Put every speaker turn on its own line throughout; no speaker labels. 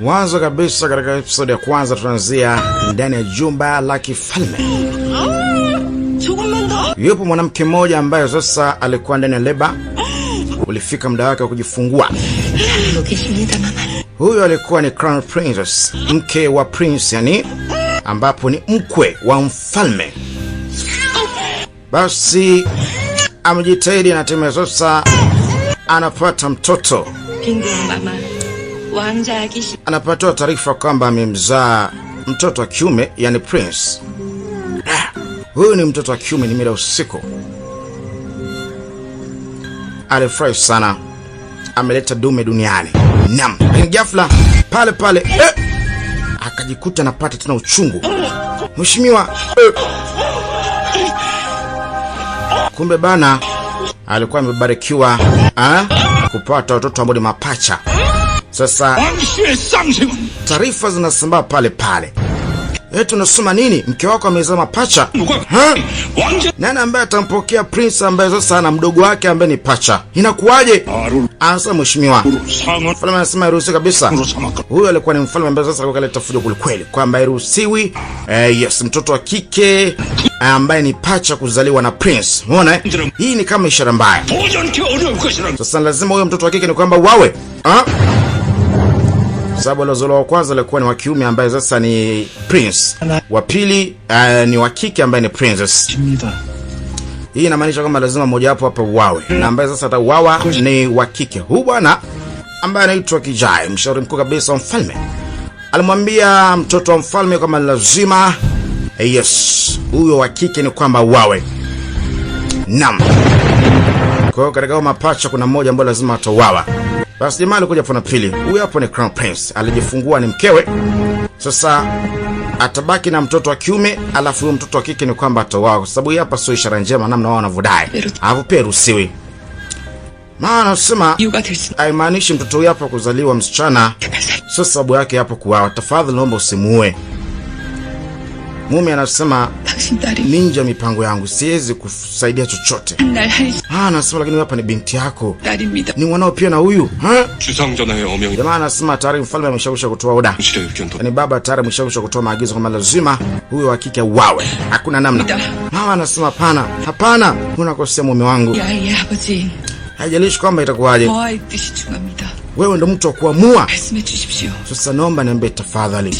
Mwanzo kabisa katika episode ya kwanza tunaanzia ndani ya jumba la kifalme. Yupo mwanamke mmoja ambaye sasa alikuwa ndani ya leba, ulifika muda wake wa kujifungua. Huyo alikuwa ni Crown Princess, mke wa prince, yani ambapo ni mkwe wa mfalme. Basi amejitahidi na hatimaye sasa anapata mtoto. Anapatiwa taarifa kwamba amemzaa mtoto wa kiume, yani prince. Huyu ni mtoto wa kiume, ni mida usiku. Alifurahi sana, ameleta dume duniani. Naam, lakini ghafla pale pale akajikuta anapata tena uchungu. Mheshimiwa, Kumbe bana alikuwa amebarikiwa kupata watoto ambao ni mapacha. Sasa taarifa zinasambaa pale pale. Eti unasema nini? Mke wako amezaa mapacha? Ha? Nani ambaye atampokea prince ambaye sasa ana mdogo wake ambaye ni pacha? Inakuwaje? Anasema mheshimiwa. Mfalme anasema hairuhusiwi kabisa. Huyo alikuwa ni mfalme ambaye sasa alikuwa kaleta fujo kwelikweli, kwamba hairuhusiwi yes, mtoto wa kike ambaye ni pacha kuzaliwa na prince. Umeona? Hii ni kama ishara mbaya. Sasa lazima huyo mtoto wa kike ni kwamba wawe. Ha? Sababu aliozaliwa wa kwanza alikuwa ni wa kiume ambaye sasa ni prince. Wa pili ni wa kike ambaye ni princess. Hii inamaanisha kwamba lazima mmoja wapo hapa uwawe, na ambaye sasa atauawa ni wa kike. Huyu bwana ambaye anaitwa Kijai, mshauri mkuu kabisa wa mfalme, alimwambia mtoto wa mfalme kwamba lazima yes, huyo wa kike ni kwamba uwawe. Naam. Kwa hiyo katika mapacha kuna mmoja ambaye lazima atauawa. Basi jamaa alikuja hapo na pili. Huyu hapo ni Crown Prince, alijifungua ni mkewe. Sasa atabaki na mtoto wa kiume, alafu huyo mtoto wa kike ni kwamba atauawa, kwa sababu hii hapa sio ishara njema namna wao wanavyodai. Alafu pia ruhusiwi. Maana anasema haimaanishi mtoto huyu hapa kuzaliwa msichana sio sababu yake hapo kuuawa. Tafadhali naomba usimuue. Mume anasema ninja mipango yangu, siwezi kusaidia chochote. Anasema lakini hapa ni binti yako, ni mwanao pia na huyu. Jamaa anasema tayari mfalme ameshawisha kutoa oda, yaani baba tayari ameshawisha kutoa maagizo kwamba lazima huyo wa kike auawe, hakuna namna. Mama anasema hapana, hapana, unakosea mume wangu, haijalishi kwamba itakuwaje, wewe ndo mtu wa kuamua. Sasa naomba niambie tafadhali,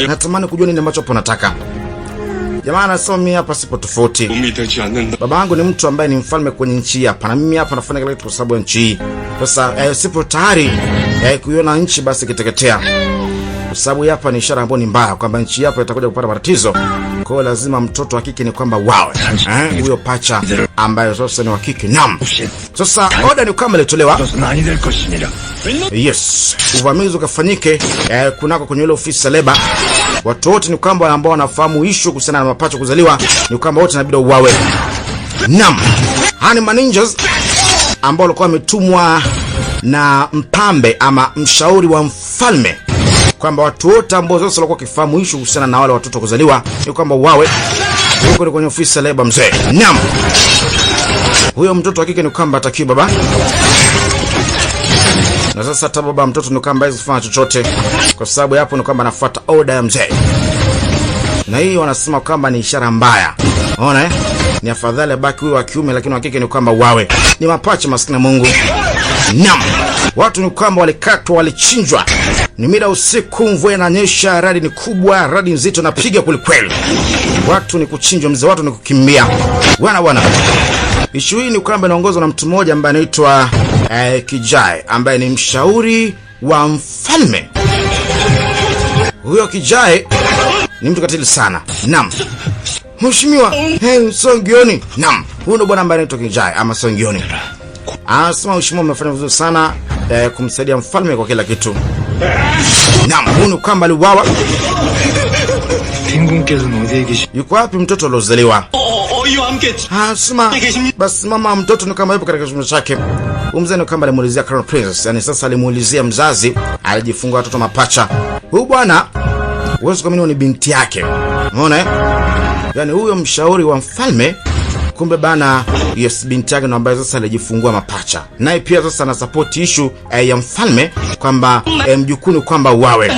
natamani kujua nini ambacho hapo nataka. Jamaa anasema mimi hapa sipo tofauti. Baba yangu ni mtu ambaye ni mfalme kwenye nchi hapa, na mimi hapa nafanya kila kitu kwa sababu ya nchi hii. Sasa sipo tayari kuiona nchi basi ikiteketea, kwa sababu hapa ni ishara ambayo ni mbaya kwamba nchi hapa itakuja kupata matatizo. Kwa hiyo lazima mtoto wa kike ni kwamba wawe huyo pacha ambaye sasa ni wa kike. Naam. Sasa oda ni kama ilitolewa. Yes, uvamizi ukafanyike kunako kwenye ile ofisi ya leba. Watu wote ni kwamba ambao wanafahamu issue kuhusiana na mapacha kuzaliwa ni kwamba wote inabidi uwawe. Naam. Hani maninjas ambao walikuwa wametumwa na mpambe ama mshauri wa mfalme kwamba watu wote ambao sasa walikuwa wakifahamu issue kuhusiana na wale watoto kuzaliwa ni kwamba wawe huko ni kwenye ofisi ya leba mzee. Naam. Huyo mtoto wa kike ni kwamba atakiwa baba. Na sasa hata baba mtoto ni kwamba hawezi kufanya chochote kwa sababu hapo ni kwamba anafuata order ya mzee. Na hii wanasema kwamba ni ishara mbaya. Unaona eh? Ni afadhali abaki huyo wa kiume, lakini wa kike ni kwamba wawe ni mapacha, maskini Mungu. Naam. Watu ni kwamba walikatwa, walichinjwa. Ni mida usiku, mvua inanyesha, radi ni kubwa, radi nzito napiga kwelikweli. Watu ni kuchinjwa mzee, watu ni kukimbia. Bwana bwana. Ishu hii ni kwamba inaongozwa na mtu mmoja ambaye anaitwa Kijai ambaye ni mshauri wa mfalme. Huyo Kijai ni mtu katili sana. Naam. Mheshimiwa, hey, Songioni. Naam. Huyo ndo bwana ambaye anaitwa Kijai ama Songioni. Anasema mheshimiwa, umefanya vizuri sana kumsaidia mfalme kwa kila kitu. Naam, huyu ni kwamba aliuawa. Yuko wapi mtoto aliozaliwa? Anasema basi mama mtoto ni kama yupo katika chumba chake. Huyu mzee ni kama alimuulizia Crown Princess, yani sasa alimuulizia mzazi alijifungua watoto mapacha. Huyu bwana huwezi kuamini ni binti yake. Umeona eh? Yaani huyo mshauri wa mfalme Kumbe bana, yes, binti yake ndo ambaye sasa alijifungua mapacha, naye pia sasa ana support issue ya mfalme kwamba mjukuu kwamba wawe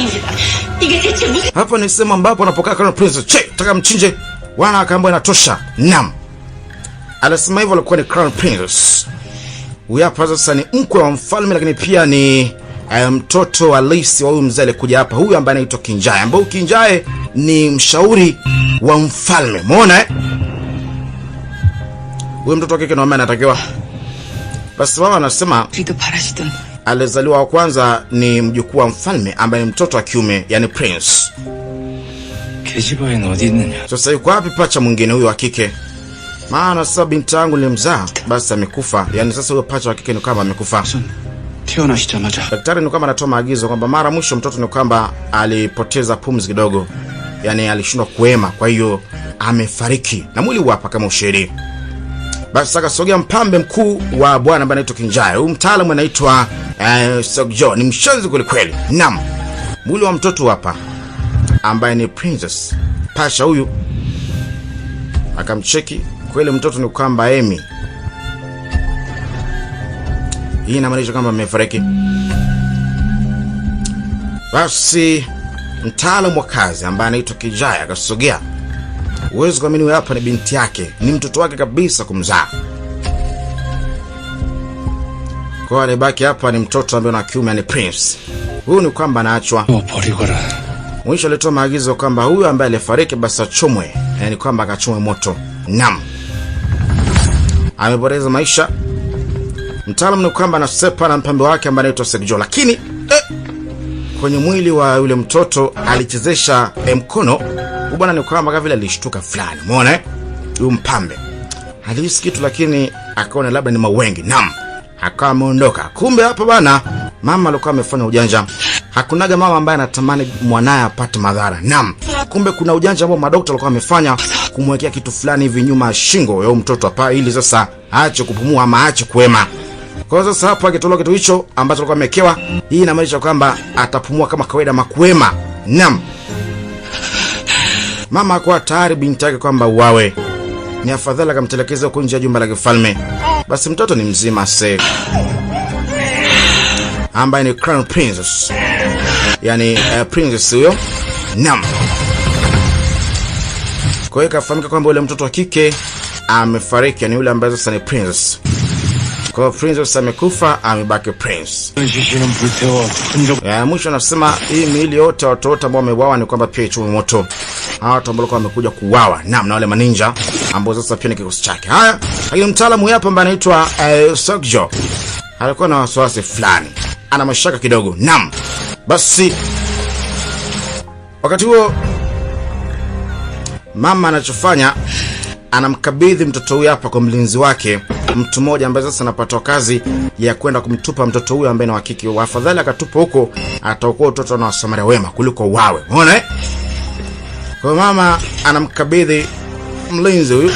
hapa. Ni sehemu ambapo anapokaa Crown Prince che taka mchinje wana, akaambiwa inatosha. Naam, alisema hivyo, alikuwa ni Crown Prince. Huyu hapa sasa ni mkwe wa mfalme, lakini pia ni mtoto halisi wa huyu mzee alikuja hapa, huyu ambaye anaitwa Kinjae, ambaye Kinjae ni mshauri wa mfalme. Umeona eh? Huyu mtoto wa kike ndio ambaye anatakiwa. Basi mama anasema alizaliwa wa kwanza ni mjukuu wa mfalme ambaye ni mtoto wa kiume, yani prince. Sasa yuko wapi pacha mwingine huyu wa kike? Maana sasa binti yangu nilimzaa, basi amekufa. Yani sasa huyo pacha wa kike ni kama amekufa. Daktari ni kwamba anatoa maagizo kwamba mara mwisho mtoto ni kwamba alipoteza pumzi kidogo, yani alishindwa kuhema, kwa hiyo amefariki na mwili hapa kama ushahidi. Basi akasogea mpambe mkuu wa bwana ambaye anaitwa Kinjae. Huyu mtaalamu anaitwa Sokjo, ni mshenzi kweli kweli. Naam, mwili wa mtoto hapa ambaye ni Princess Pasha huyu akamcheki kweli, mtoto ni kwamba Emi. Hii inamaanisha kwamba amefariki. Basi mtaalamu wa kazi ambaye anaitwa Kijaya akasogea. Huwezi kuamini, huyu hapa ni binti yake, ni mtoto wake kabisa kumzaa. Kwa hiyo alibaki hapa ni mtoto ambaye na kiume, ni prince. Huyu ni kwamba anaachwa. Mwisho alitoa maagizo kwamba huyu ambaye alifariki basi achomwe, yani kwamba akachomwe moto. Naam, amepoteza maisha. Mtaalamu ni kwamba anasepa na mpambe wake ambaye anaitwa Sekjo, lakini kwenye mwili wa yule mtoto alichezesha mkono. Bwana ni kwamba kama vile alishtuka fulani, umeona eh? Huyu mpambe alihisi kitu, lakini akaona labda ni mawengi. Naam, akawa ameondoka. Kumbe hapa bana, mama alikuwa amefanya ujanja. Hakunaga mama ambaye anatamani mwanaye apate madhara. Naam, kumbe kuna ujanja ambao madokta walikuwa wamefanya kumwekea kitu fulani hivi nyuma ya shingo ya mtoto hapa, ili sasa aache kupumua ama aache kuhema. Kwa hiyo sasa hapo akitolewa kitu hicho ambacho alikuwa amewekewa, hii inamaanisha kwamba atapumua kama kawaida makuema. Naam, mama akawa tayari binti yake kwamba uawe, ni afadhali akamtelekeza huko nje ya jumba la kifalme. Basi mtoto ni mzima se, ambaye ni Crown Princess, yani princess huyo. Naam, kwa hiyo ikafahamika kwamba yule mtoto wa kike amefariki, yani yule ambaye sasa ni princess. Kwa hiyo princess amekufa, amebaki prince. Ya mwisho anasema hii miili yote watu wote ambao wameuawa ni kwamba pia ichomwe moto. Hawa watu ambao wamekuja kuuawa, naam, na wale maninja ambao sasa pia ni kikosi chake. Haya, lakini mtaalamu hapa ambaye anaitwa Sokjo alikuwa na wasiwasi fulani, ana mashaka kidogo. Naam, basi wakati huo mama anachofanya anamkabidhi mtoto huyu hapa kwa mlinzi wake, mtu mmoja ambaye sasa anapata kazi ya kwenda kumtupa mtoto huyu ambaye ni wa kike. Afadhali akatupa huko, ataokoa mtoto na Wasamaria wema kuliko wawe. Umeona eh? Kwa mama anamkabidhi mlinzi huyu,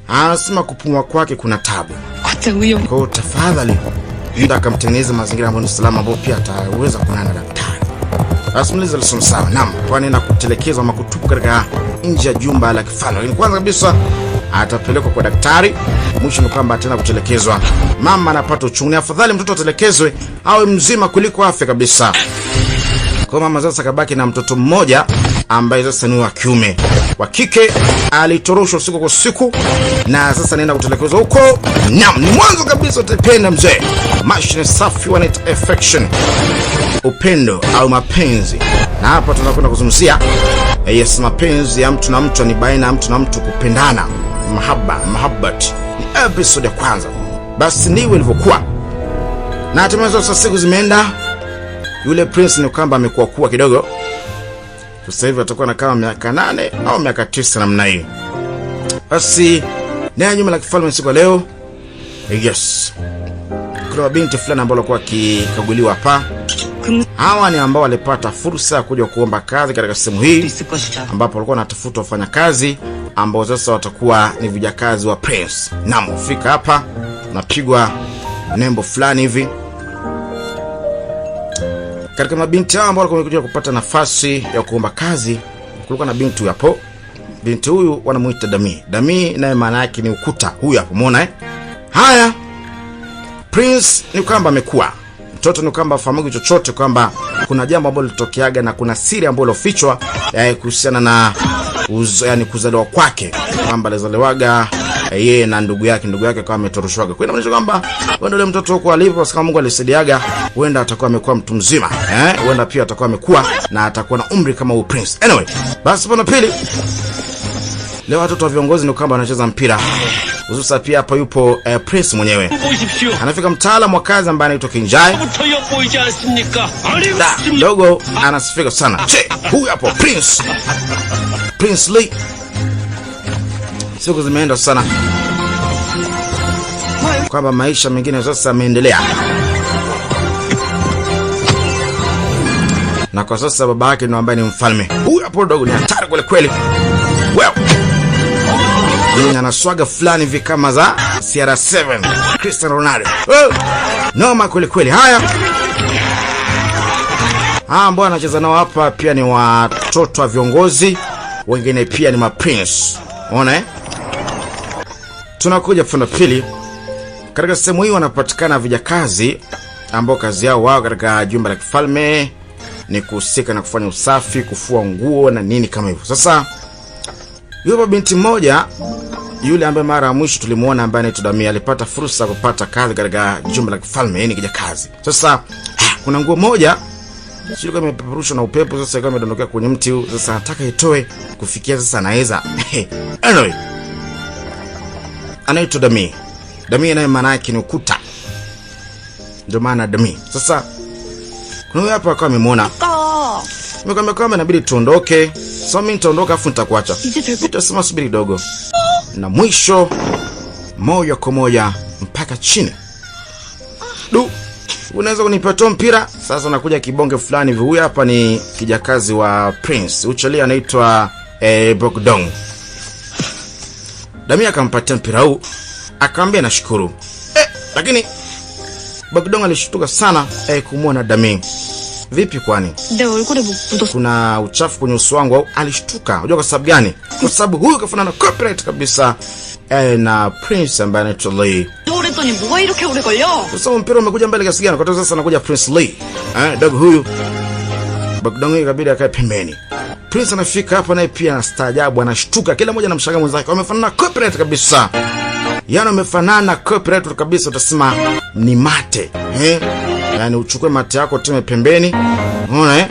anasema kupumua kwake kuna tabu. Kwa hiyo tafadhali nenda akamtengeneza mazingira ambayo ni salama, ambayo pia ataweza kuonana na daktari. Basi mlinzi alisema sawa, naam, kwani na kutelekezwa ama kutupwa katika nje ya jumba la kifalme. Lakini kwanza kabisa atapelekwa kwa daktari. Mwisho ni kwamba ataenda kutelekezwa. Mama anapata uchungu, ni afadhali mtoto atelekezwe awe mzima kuliko afe kabisa. Kwa mama sasa kabaki na mtoto mmoja ambaye sasa ni wa kiume. Wa kike alitoroshwa usiku kwa usiku na sasa anaenda kutelekezwa huko. Naam, ni mwanzo kabisa utapenda mzee. Mashine safi wanaita affection, upendo au mapenzi. Na hapa tunakwenda kuzungumzia yes, mapenzi ya mtu na mtu ni baina ya mtu na mtu kupendana, mahaba, mahabbat. Ni episode ya kwanza. Basi ndivyo ilivyokuwa. Na hatimaye sasa siku zimeenda, yule prince ni kwamba amekuwa kuwa kidogo. Sasa hivi atakuwa na kama miaka 8 au miaka 9 namna hiyo. Basi naye nyuma la kifalme siku ya leo, yes, kuna binti fulani ambao walikuwa wakikaguliwa hapa. Hawa ni ambao walipata fursa ya kuja kuomba kazi katika sehemu hii ambapo walikuwa wanatafuta wafanyakazi ambao sasa watakuwa ni vijakazi wa prince. Naam, fika hapa napigwa nembo fulani hivi. Katika mabinti hao ambao walikuwa wamekuja kupata nafasi ya kuomba kazi, kulikuwa na binti hapo Binti huyu wanamuita Dami. Dami naye maana yake ni ukuta. Huyu hapo umeona eh? Haya. Prince ni kwamba amekuwa mtoto, ni kwamba afahamu chochote kwamba kuna jambo ambalo lilitokeaga na kuna siri ambayo ilofichwa kuhusiana na yani kuzaliwa kwake, kwamba alizaliwaga yeye na ndugu yake akawa ametoroshwaga. Kwa hiyo inamaanisha kwamba huenda yule mtoto huko alipo, kama Mungu alisaidiaga, huenda atakuwa amekuwa mtu mzima. Huenda pia atakuwa amekuwa na atakuwa na umri kama huyu Prince. Anyway, basi pana pili. Leo watoto wa viongozi ni kwamba wanacheza mpira. Hususa pia hapa yupo Prince mwenyewe. Anafika mtaalamu wa kazi ambaye anaitwa Kinjai. Dogo anasifika sana. Che, huyu hapo Prince. Prince Lee. Siku zimeenda sana. Kwamba maisha mengine sasa yameendelea. Na kwa sasa baba yake ndio ambaye ni mfalme. Huyu hapo dogo ni hatari kweli kweli. Well, yeye ana swaga fulani hivi kama za CR7 Cristiano Ronaldo. Oh, noma kweli kweli. Haya. Ambao anacheza nao hapa pia ni watoto wa viongozi, wengine pia ni maprince. Unaona eh? Tunakuja funda pili. Katika sehemu hii wanapatikana vijakazi ambao kazi yao wao katika jumba la kifalme ni kuhusika na kufanya usafi, kufua nguo na nini kama hivyo. Sasa yupo binti mmoja yule ambaye mara ya mwisho tulimuona ambaye anaitwa Damia alipata fursa kupata kazi katika jumba la kifalme, yani kijakazi. Sasa kuna nguo moja sio kama imepeperushwa na upepo, sasa ikawa imedondokea kwenye mti huu. Sasa anataka itoe kufikia sasa anaweza. Anyway, anaitwa Damia. Damia naye maana yake ni ukuta. Ndio maana Damia. Sasa kuna huyu hapa akawa amemuona. Nimekwambia kwamba inabidi tuondoke. So mimi nitaondoka afu nitakuacha. Nitasema subiri kidogo. Na mwisho moja kwa moja mpaka chini. Du, unaweza kunipatia mpira? Sasa unakuja kibonge fulani hivi. Huyu hapa ni kijakazi wa Prince. Uchali anaitwa Bokdong. Damia akampatia mpira huu, akamwambia nashukuru. Lakini Bokdong alishtuka sana kumuona Damia. Vipi kwani? Kuna uchafu kwenye uso wangu au? Alishtuka. Unajua kwa sababu gani? Kwa sababu huyu kafanana na copyright kabisa na Prince ambaye anaitwa Lee. Sasa mpira umekuja mbele kiasi gani? Kwa sababu sasa anakuja Prince Lee. Dogo huyu. Bokdong ikabidi akae pembeni. Prince anafika hapa naye pia anastaajabu, anashtuka. Kila mmoja anamshangaa mwenzake. Wamefanana copyright kabisa. Yaani wamefanana copyright kabisa, utasema ni mate. Yaani uchukue mate yako teme pembeni. Unaona eh?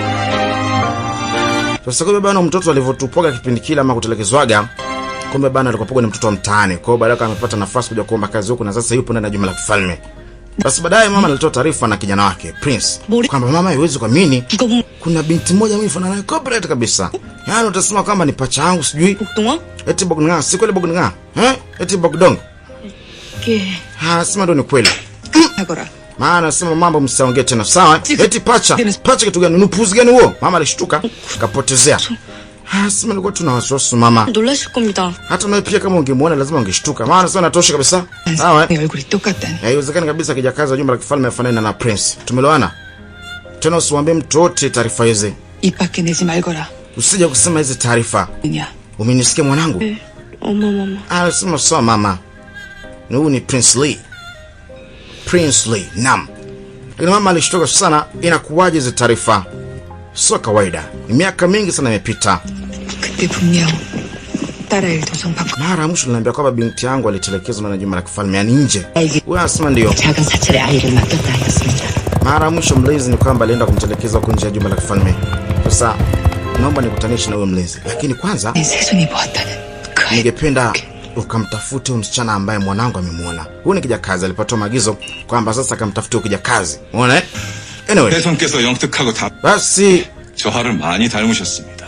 Sasa kumbe bana mtoto alivyotupoga kipindi kile ama kutelekezwaga, kumbe bana alikuwa ni mtoto wa mtaani. Kwa hiyo baadaye amepata nafasi kuja kuomba kazi huko na sasa yupo ndani ya jumba la kifalme. Basi baadaye mama alitoa taarifa na kijana wake Prince kwamba mama, haiwezi kuamini, kuna binti moja mimi fanana naye copyright kabisa. Yaani utasema kwamba ni pacha yangu sijui. Eti Bokdong, si kweli Bokdong? Eti Bokdong. Ha, sema ndo ni kweli. Maana sema mambo msiongee tena sawa? Eti pacha. Pacha kitu gani? Ni upuzi gani huo? Mama alishtuka, kapotezea. Ha, sema nilikuwa tuna wasiwasi mama. Hata nawe pia kama ungemuona lazima ungeshtuka. Maana sasa natosha kabisa. Sawa? Haiwezekani kabisa kijakazi wa jumba la kifalme afanane na Prince. Tumeelewana? Tena usiwaambie mtu wote taarifa hizi. Usije kusema hizi taarifa. Umenisikia mwanangu?
Mama.
Ah, sema sawa mama. Huyu ni Prince Lee. Prince Lee, naam. Lakini mama alishtuka sana, inakuwaje hizi taarifa? Sio kawaida. Ni miaka mingi sana imepita. Mara mwisho niliambia kwamba binti yangu alitelekezwa na jumba la kifalme, yani nje. Huyu anasema ndio. Mara mwisho mlezi ni kwamba alienda kumtelekeza huko nje ya jumba la kifalme. Sasa naomba nikutanishe na huyo mlezi. Lakini kwanza ningependa ukamtafute msichana ambaye mwanangu amemuona. Huyu ni kijakazi, alipata maagizo kwamba sasa akamtafute huyo kijakazi. Unaona eh? Anyway.
대성께서 영특하고 다
Basi
저하를 많이 닮으셨습니다.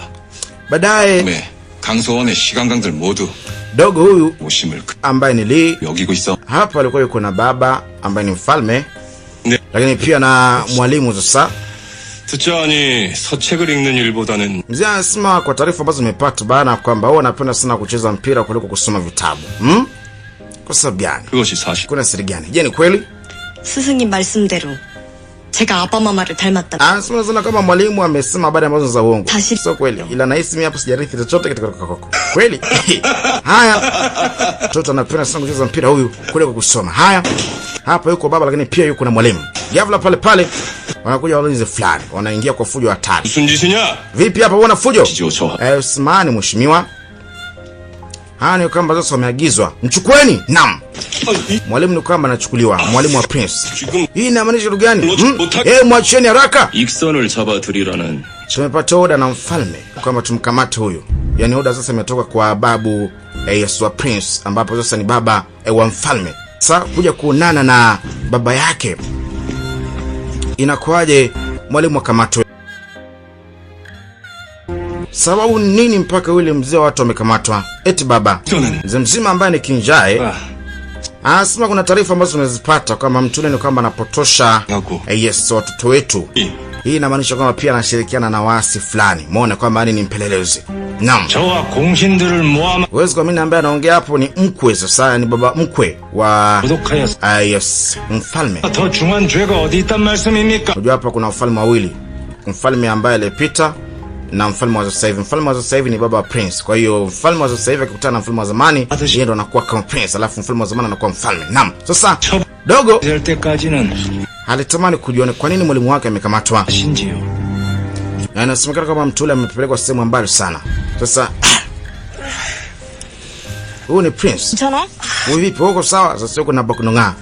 baadaye
네, 강서원의 시간강들 모두
dogo huyu
오심을
ambaye ni Lee
여기고 있어.
hapa alikuwa yuko na baba ambaye ni mfalme,
네.
lakini pia na mwalimu. Sasa
듣자 하니 서책을 읽는 일보다는
mzee anasema kwa taarifa ambazo nimepata bana kwamba wao wanapenda sana kucheza mpira kuliko kusoma vitabu. Kwa sababu gani?
그것이 사실.
Kuna siri gani? Je, ni kweli?
스승님 말씀대로 제가 아빠마마를 닮았다.
Anasema sana kama mwalimu amesema habari ambazo za uongo.
Tashi-
Sio kweli. Ila nahisi mimi hapo sijarithi chochote kitu kutoka kwako. Kweli? Haya. Mtoto anapenda sana kucheza mpira huyu kuliko kusoma. Haya. Hapa yuko baba lakini pia yuko na mwalimu. Ghafla pale pale wanakuja walinzi fulani, wanaingia kwa fujo hatari.
무슨 짓이냐?
Vipi hapa uona fujo?
지조
Samahani mheshimiwa. Haya ni kwamba sasa wameagizwa. Mchukueni. Naam. Mwalimu ni kwamba anachukuliwa, mwalimu wa Prince.
지금
Hii inamaanisha kitu gani?
뭐, 뭐,
Mwacheni haraka.
익선을 잡아들이라는
Tumepata oda na mfalme kwamba tumkamate huyu. Yaani oda sasa imetoka kwa babu Yesu wa Prince, ambapo sasa ni baba wa mfalme. Sasa kuja kuonana na baba yake, inakuwaje mwalimu akamatwe? Sababu nini mpaka yule mzee wa watu wamekamatwa? Eti baba mzee mzima ambaye ni Kinjae anasema kuna taarifa ambazo tumezipata kwamba mtu yule ni kwamba anapotosha
Yako.
yes watoto wetu. Hii inamaanisha kwamba pia anashirikiana na waasi fulani. Muone kwamba yani ni mpelelezi. Naam.
저와 공신들을 모아
Huwezi kuamini ambaye anaongea hapo ni mkwe sasa, ni baba mkwe wa
구독하였
yes mfalme.
더 중한 죄가 어디 있단 말씀입니까?
Unajua hapa kuna wafalme wawili, mfalme ambaye alipita na mfalme wa sasa hivi. Mfalme wa sasa hivi ni baba wa Prince. Kwa hiyo mfalme wa sasa hivi akikutana na mfalme wa zamani, yeye ndo anakuwa kama Prince, alafu mfalme wa zamani anakuwa mfalme. Naam. Sasa dogo
될 때까지는
alitamani kujua ni kwa nini mwalimu wake amekamatwa,
신지요.
na inasemekana kwamba mtu ule amepelekwa sehemu mbali sana. Sasa huyu ni Prince.
괜찮아?
Huyu vipi, uko sawa? Sasa yuko na Baknonga.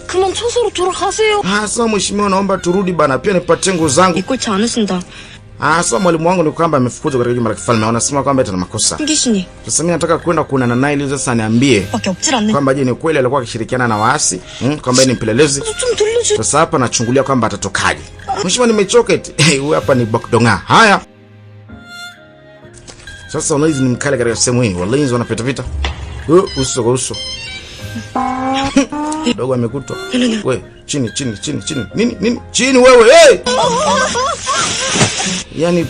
그만 처소로 돌아가세요.
Ah, sasa mheshimiwa, naomba turudi bana, pia nipatie nguo zangu.
꼴치 않으신다.
Ah, sasa mwalimu wangu ni kwamba amefukuzwa katika jumba la kifalme. Wanasema kwamba eti ana makosa.
숨기시니
Sasa mimi nataka kwenda kuonana naye ili sasa niambie
밖에 없질 않네.
kwamba je, ni kweli alikuwa akishirikiana na waasi, kwamba yeye ni mpelelezi.
좀 돌려주.
Sasa hapa nachungulia kwamba atatokaje. Mheshimiwa, nimechoka eti. Huyu hapa ni Bakdonga. Haya. Sasa walinzi ni mkali katika sehemu hii. Walinzi wanapita pita. Uso kwa uso. Dogo amekutwa. We, chini chini chini chini. Nini nini? Chini wewe, hey! Yaani